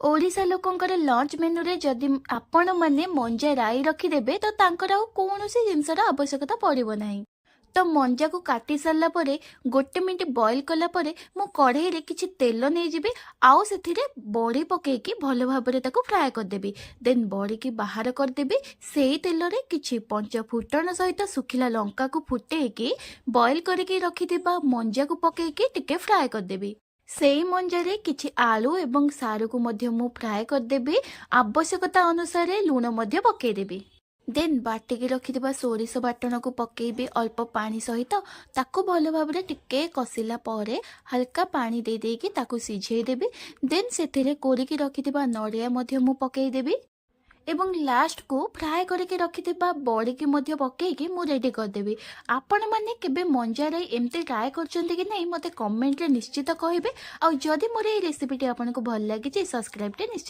ଓଡ଼ିଶା ଲୋକଙ୍କର ଲଞ୍ଚ ମେନୁରେ ଯଦି ଆପଣମାନେ ମଞ୍ଜା ରାଇ ରଖିଦେବେ, ତ ତାଙ୍କର ଆଉ କୌଣସି ଜିନିଷର ଆବଶ୍ୟକତା ପଡ଼ିବ ନାହିଁ। ତ ମଞ୍ଜାକୁ କାଟି ସାରିଲା ପରେ 1 ମିନିଟ୍ ବଏଲ୍ କଲା ପରେ ମୁଁ କଢ଼େଇରେ କିଛି ତେଲ ନେଇଯିବି ଆଉ ସେଥିରେ ବଡ଼ି ପକେଇକି ଭଲ ଭାବରେ ତାକୁ ଫ୍ରାଏ କରିଦେବି। ଦେନ୍ ବଡ଼ିକି ବାହାର କରିଦେବି। ସେଇ ତେଲରେ କିଛି ପଞ୍ଚ ଫୁଟଣ ସହିତ ଶୁଖିଲା ଲଙ୍କାକୁ ଫୁଟେଇକି ବଏଲ୍ କରିକି ରଖିଥିବା ମଞ୍ଜାକୁ ପକେଇକି ଟିକେ ଫ୍ରାଏ କରିଦେବି। ସେଇ ମଞ୍ଜାରେ କିଛି ଆଳୁ ଏବଂ ସାରୁକୁ ମଧ୍ୟ ମୁଁ ଫ୍ରାଏ କରିଦେବି। ଆବଶ୍ୟକତା ଅନୁସାରେ ଲୁଣ ମଧ୍ୟ ପକେଇଦେବି। ଦେନ୍ ବାଟିକି ରଖିଥିବା ସୋରିଷ ବାଟଣକୁ ପକେଇବି ଅଳ୍ପ ପାଣି ସହିତ। ତାକୁ ଭଲ ଭାବରେ ଟିକେ କଷିଲା ପରେ ହାଲକା ପାଣି ଦେଇ ଦେଇକି ତାକୁ ସିଝେଇ ଦେବି। ଦେନ୍ ସେଥିରେ କୋରିକି ରଖିଥିବା ନଡ଼ିଆ ମଧ୍ୟ ମୁଁ ପକେଇଦେବି ଏବଂ ଲାଷ୍ଟକୁ ଫ୍ରାଏ କରିକି ରଖିଥିବା ବଡ଼ିକି ମଧ୍ୟ ପକେଇକି ମୁଁ ରେଡ଼ି କରିଦେବି। ଆପଣମାନେ କେବେ ମଞ୍ଜା ରାଇ ଏମିତି ଟ୍ରାଏ କରିଛନ୍ତି କି ନାହିଁ, ମୋତେ କମେଣ୍ଟରେ ନିଶ୍ଚିତ କହିବେ। ଆଉ ଯଦି ମୋର ଏଇ ରେସିପିଟି ଆପଣଙ୍କୁ ଭଲ ଲାଗିଛି, ସବସ୍କ୍ରାଇବ୍ଟେ ନିଶ୍ଚିତ